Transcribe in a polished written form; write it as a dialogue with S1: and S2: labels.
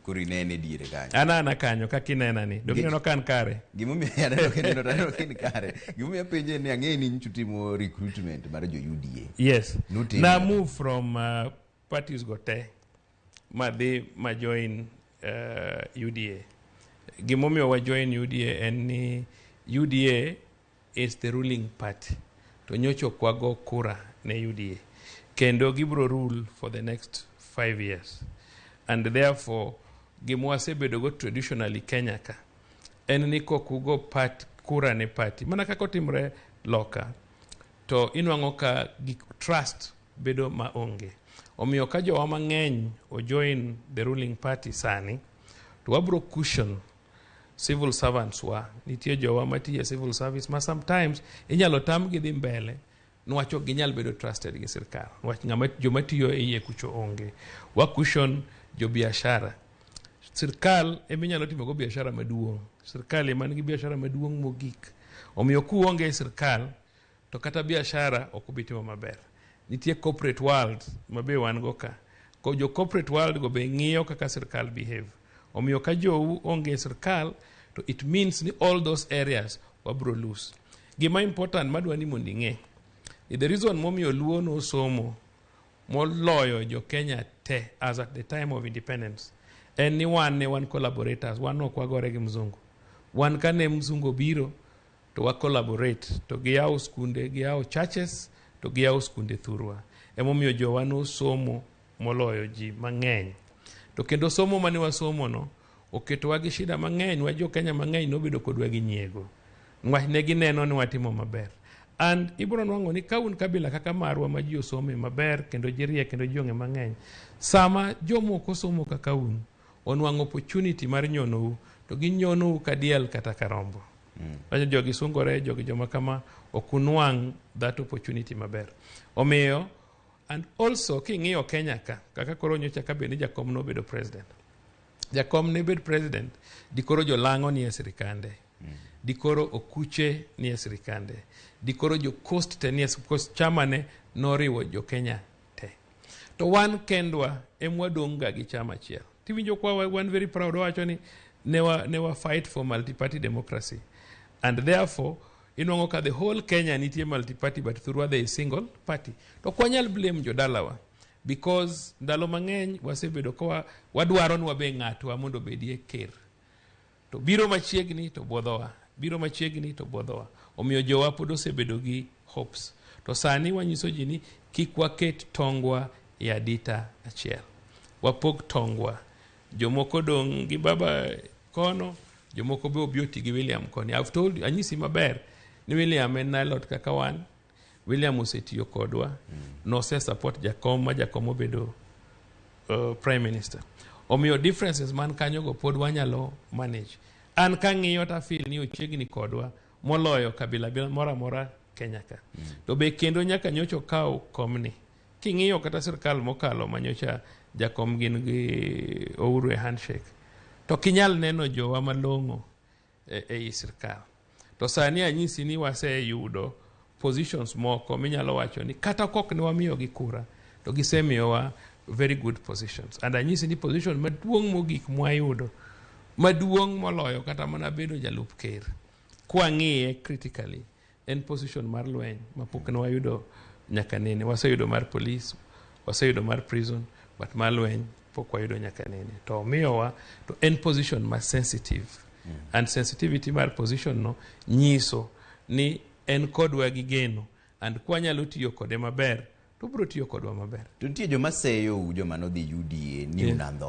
S1: Koro inene diere kanyo.
S2: An ana kanyo kaka inena ni. Dong ineno ka an kare.
S1: Gimomiyo aneno kineno to aneno kin kare. Gimomiyo apenje ni ang'e ni nyocha utimo recruitment mar jo UDA.
S2: Yes.
S1: Nutimo.
S2: Na move from parties go te madhi ma join UDA. Gimomiyo wa join UDA en ni UDA is the ruling party. To nyocha ok wago kura ne UDA. Kendo gibro rule for the next 5 years. And therefore, gima wasebedo go traditionally Kenya ka en ni kok ugo part, kura ne party mana kaka otimre loka to inwang'o ka gik trust bedo maonge. Omiyo ka jowa mang'eny ojoin the ruling party sani, to wabro cushion civil servants wa. Nitie jowa matiyo e civil service ma sometimes inyalo tamgi dhi mbele niwach ok ginyal bedo trusted gi sirkal. Niwach ng'ama joma tiyo e iye kucho onge. Wa cushion jo biashara. Sirkal ema inyalo timogo biashara maduong'. Sirkal ema nigi biashara maduong' mogik. Omiyo kuonge e sirkal, to kata biashara ok obi timo maber. Nitie corporate world ma be wan go ka. Ko jo corporate world go be ng'iyo kaka sirkal behave. Omiyo ka jou onge e sirkal, to it means ni all those areas wabro lose. Gima important madwa ni mondo ing'e, ni the reason momiyo Luo nosomo moloyo jo Kenya te as at the time of independence en ni wan ne wan collaborators, wan ok wagore gi mzungu. Wan kane mzungu obiro to wa collaborate to giyawo skunde, giyawo churches to giyawo skunde thurwa. Emomiyo jowa nosomo moloyo ji mang'eny. To kendo somo mane wasomo no oketowa gi shida mang'eny, wa jo Kenya mang'eny nobedo kodwa gi nyiego. Niwach ne gineno ni watimo maber. And ibiro nwang'o ni ka un kabila kaka marwa ma ji osome maber kendo ji riek kendo ji ong'e mang'eny, sama jomoko somo kaka un, onwang'o opportunity mar nyonou, to ginyonou ka diel kata ka rombo. Wacho jogi sungore, jogi joma kama, ok unwang' that opportunity maber. Omiyo, and also king'iyo Kenya ka, kaka koro nyocha ka bed ni jakom nobedo president. Jakom ne bed president, dikoro jolang'o nie sirikande. Dikoro okuche nie sirikande. Dikoro jo coast te nie, because chama ne noriwo jo Kenya te. To wan kendwa emwadong' ga gi chama achiel. Tiwinjo kwa wan very proud wawacho ni ne wa fight for multi-party democracy. And therefore, inwang'o ka the whole Kenya nitie multi-party but thurwa there is single party. To ok wanyal blame jodalawa because ndalo mang'eny wasebedo ka wadwaro ni wabe ng'atwa mondo obedie ker. To biro machiegni to buodhowa, biro machiegni to buodhowa. Omiyo jowa pod osebedo gi hopes. To sani wanyiso ji ni kik waket tongwa e adita achiel. Wapog tongwa. Jomoko dong' gi baba kono, jomoko be obi oti gi William koni. I've told you, anyisi maber ni William en Nilot kaka wan. William osetiyo kodwa. Nose support jakom ma jakom obedo prime minister. Omiyo differences man kanyo go pod wanyalo manage. An kang'iyo to afeel ni ochiegni kodwa moloyo kabila moro amora Kenya ka. To be kendo nyaka nyocha okaw komni. King'iyo kata sirkal mokalo manyocha jakom gin gi Uhuru e handshake. To kinyal neno jowa malong'o ei sirkal. To sani anyisi ni waseyudo positions moko minyalo wacho ni kata kok ne wamiyogi kura to gisemiyowa very good positions. And anyisi ni position maduong' mogik mwayudo maduong' moloyo kata mana bedo jalup ker kwang'iye critically en position mar lweny mapok ne wayudo nyaka nene. Waseyudo mar police, waseyudo mar prison, but mar lweny pok wayudo nyaka nene. To omiyowa to en position ma sensitive. And sensitivity mar position no nyiso ni en kodwa gi geno and kwanyalo tiyo kode maber to obiro tiyo kodwa maber.
S1: To nitie joma seyou joma nodhi UDA ni unandho.